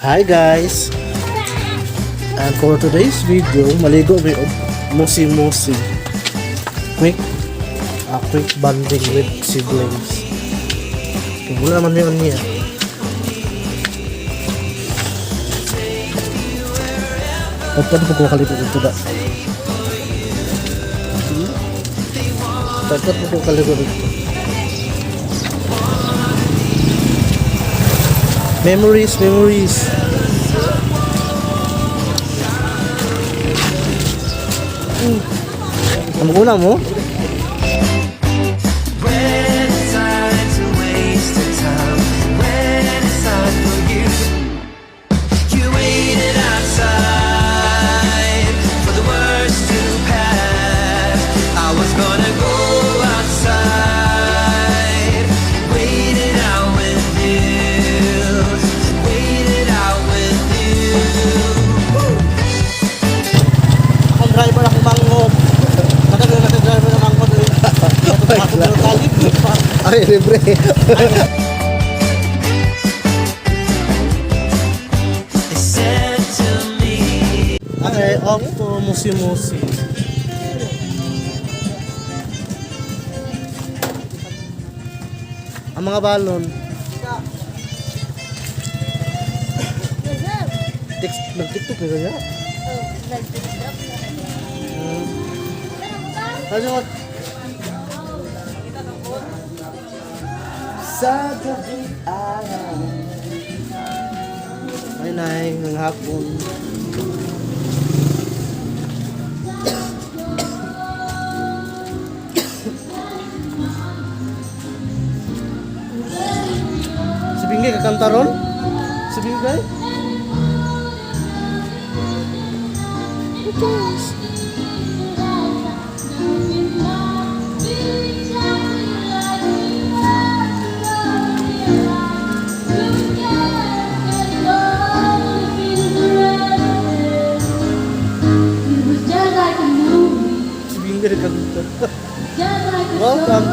Hi guys! And for today's video, maligo mi og musi-musi. Quick bonding with siblings. Kung wala naman yun niya. Pagpad ko kung kaligo dito da. Pagpad ko kung kaligo dito. Memories, memories. Ang una mo? When it's time to waste the time, when it's time for you, you waited outside for the worst to pass. I was gonna go outside, wait it out with you, wait it out with you. Akong driver akong manghod. Matagal na driver ng manghod. Ako pero talib. Ay, libre. They said to me. Okay, off to musi-musi. Ang mga balon. Text, nag-tiktok na kaya? Ano yung Sa gabi araw. Ay, nay, ng hapon. Si Bingay, kakanta ron? Si Bingay? It was just like a movie, Si Bingay kakanta. just like a Welcome